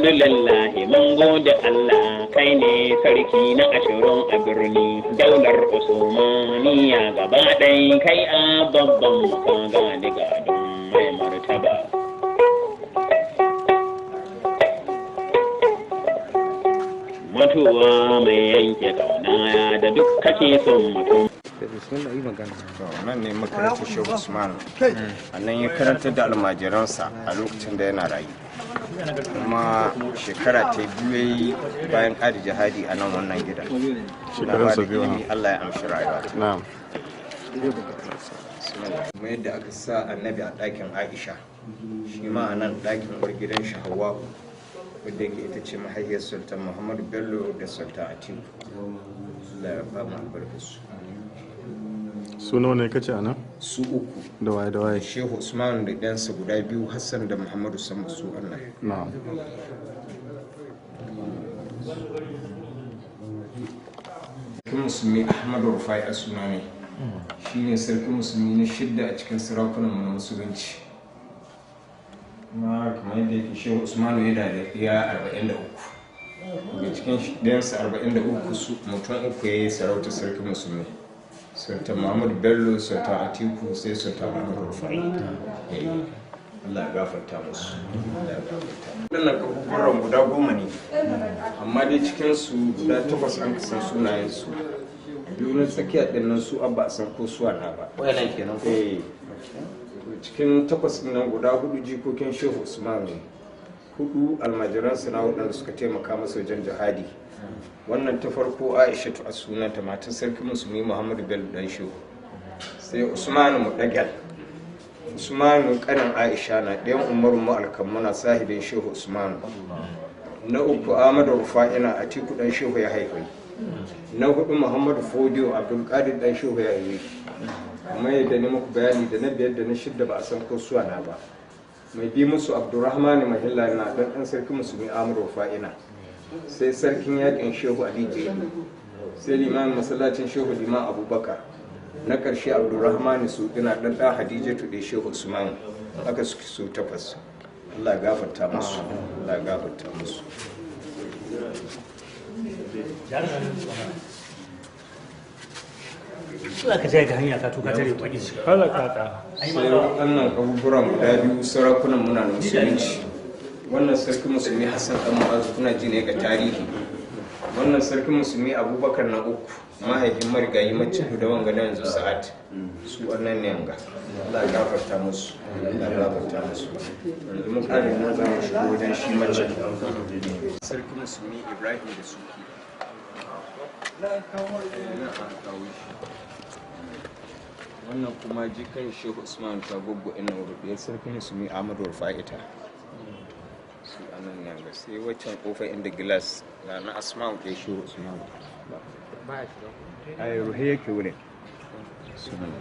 Alhamdulillah, mun gode Allah, kai ne sarki na 20 a birni daular Usmaniya gaba ɗai, kai a babban muka gani gadon mai martaba. Mutuwa mai yanke kauna da duk kake son mutum. Bismillah, yi magana. To, nan ne makarantar Shehu Usman. A nan ya karantar da almajiransa a lokacin da yana rayu. Kuma shekara ta 2 ya yi bayan ƙari jihadi a nan wannan gida. Shekarunsa Na ba da biyu, ilimi, Allah ya amshi rayuwa. Na'am. Kuma yadda aka sa annabi a ɗakin Aisha, shi ma a nan ɗakin uwar gidan shi Hawwa'u, wadda yake ita ce mahaifiyar Sultan Muhammadu Bello da Sultan Atiku. Allah ya ba mu albarkarsu. Su nawa ne kace a nan? Su uku. Da waye da waye? Shehu Usman da ɗansa guda biyu, Hassan da Muhammadu Sambo, su annan. Na'am. Sarkin Musulmi Ahmadu Rufai a suna ne. Shi ne sarkin musulmi na shidda a cikin sarakunan mu na musulunci. Kuma kamar yadda yake, Shehu Usmanu yana da iya 43. Daga cikin ɗayansa 43, su mutum uku ya yi sarauta sarkin musulmi. Sultan Muhammadu Bello, Sultan Atiku, sai Sultan Muhammadu Rufai. Allah ya gafarta musu. Allah ya gafarta. Waɗannan kaburburan guda 10 ne. Amma dai cikinsu guda takwas an san sunayensu. Biyu na tsakiya ɗin nan su abba a san ko suwa na ba. Wayannan kenan ko? Eh. To, cikin takwas ɗin nan guda hudu jikokin Shehu Usman ne. Hudu almajiransu na waɗanda suka taimaka masa wajen jihadi. Wannan ta farko Aishatu a sunanta, matar sarkin musulmi Muhammadu Bello dan Shehu. Sai Usmanu Mudagal. Usmanu kanin Aisha na ɗayan Umaru mu alkammuna sahibin Shehu Usmanu. Na uku Ahmadu Rufa'ina, Atiku dan Shehu ya haife. Na hudu Muhammadu Fodiyo, Abdulkadir dan Shehu ya haife. Kamar yadda ni muku bayani, da na biyar da na shidda ba a san ko suwa na ba. Mai bi musu Abdurrahman Mahilla na dan dan sarkin musulmi Ahmadu Rufa'ina. Sai sarkin yakin Shehu Ali Jeli. Sai limamin masallacin Shehu Liman Abubakar. Na ƙarshe Abdurrahman su ina dan ɗan Hadijatu da Shehu Usman. Haka suke su takwas. Allah ya gafarta musu. Allah ya gafarta musu. Za ka ga hanya ka tuka tare kuɗi. Sai waɗannan kaburburan guda biyu, sarakunan muna na musulunci. Wannan sarkin musulmi Hassan dan Mu'azu, kuna ji ne ga tarihi. Wannan sarkin musulmi Abubakar na uku, mahaifin marigayi Macidu da wanga na yanzu Sa'ad. Su wannan ne yanga. Allah ya gafarta musu. Allah ya gafarta musu. Yanzu mun kare nan, za mu shigo wajen shi Macidu. Sarkin musulmi Ibrahim da Suki. Nan aka kawo shi. Wannan kuma jikan Shehu Usman ta goggo ina wurbe sarkin musulmi Ahmadu Rufa'ita. Su anan nan ga sai waccan kofar inda gilas na Asma'u da Shehu Usman. Ai ruhe yake wurin. Su nan.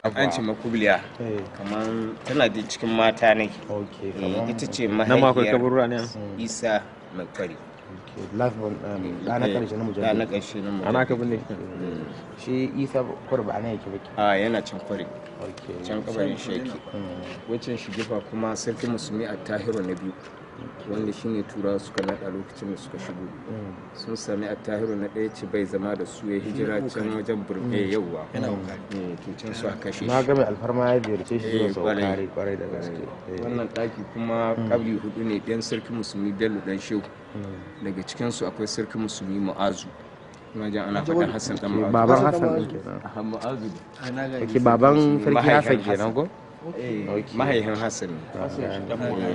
An ce makubliya kamar tana da cikin mata ne. Okay. Ita ce Nan ma akwai mahaifiyar kaburra ne? Isa mai kwari. Okay. Last one, ɗa na ƙarshe na Da na mujaddid. ƙarshe na Ana mujaddid. ka binne? Shi Isa kwar ba ana yake ba ke. A yana can kwari. Okay. Can kabarin sheki. Wancan shigifa kuma sarkin musulmi a Tahiru na biyu, wanda shine Turawa suka naɗa lokacin da suka shigo. Sun sami a Tahiru na ɗaya ce bai zama da su, ya hijira can wajen Burbe yauwa. To, can su aka kashe Na shi. ga mai alfarma ya ziyarce shi zuwa sau Kwarai. kare kwarai da gaske. Wannan ɗaki kuma kabri hudu ne, ɗan sarkin musulmi Bello dan Shehu. Daga cikinsu akwai sarkin musulmi Mu'azu. Ina jin ana faɗin Hassan dan Mu'azu. Baban Hassan ɗin kenan. Aha, Mu'azu. Okay, baban sarki Mahaifin Hassan kenan ko? Mahaifin Hassan ne.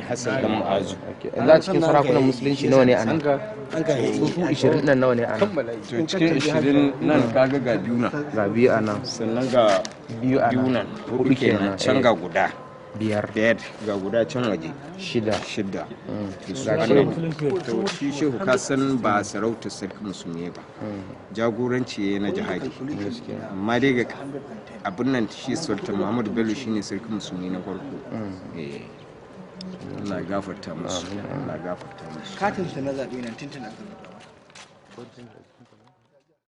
Hassan dan Mu'azu. Okay. Yanzu a cikin sarakunan musulunci nawa ne a nan? Su 20 nan nawa ne a nan? To, cikin 20 nan kaga ga biyu nan. Ga biyu a nan. Sannan ga Biyu a biyu nan. nan. Hudu kenan. Can ga guda. Biyar. Biyar, ga guda can waje. Shida. Shidda. To, su Ga annan. To, shi Shehu ka san ba sarautar sarki musulmi ba. Jagoranci ya yi na jihadi. Amma dai ga abin nan shi Sultan Muhammadu Bello shine sarki musulmi na farko. Eh. Allah ya gafarta musu. Allah ya gafarta musu. Katinsa na zaɓe na tuntuna. Ka.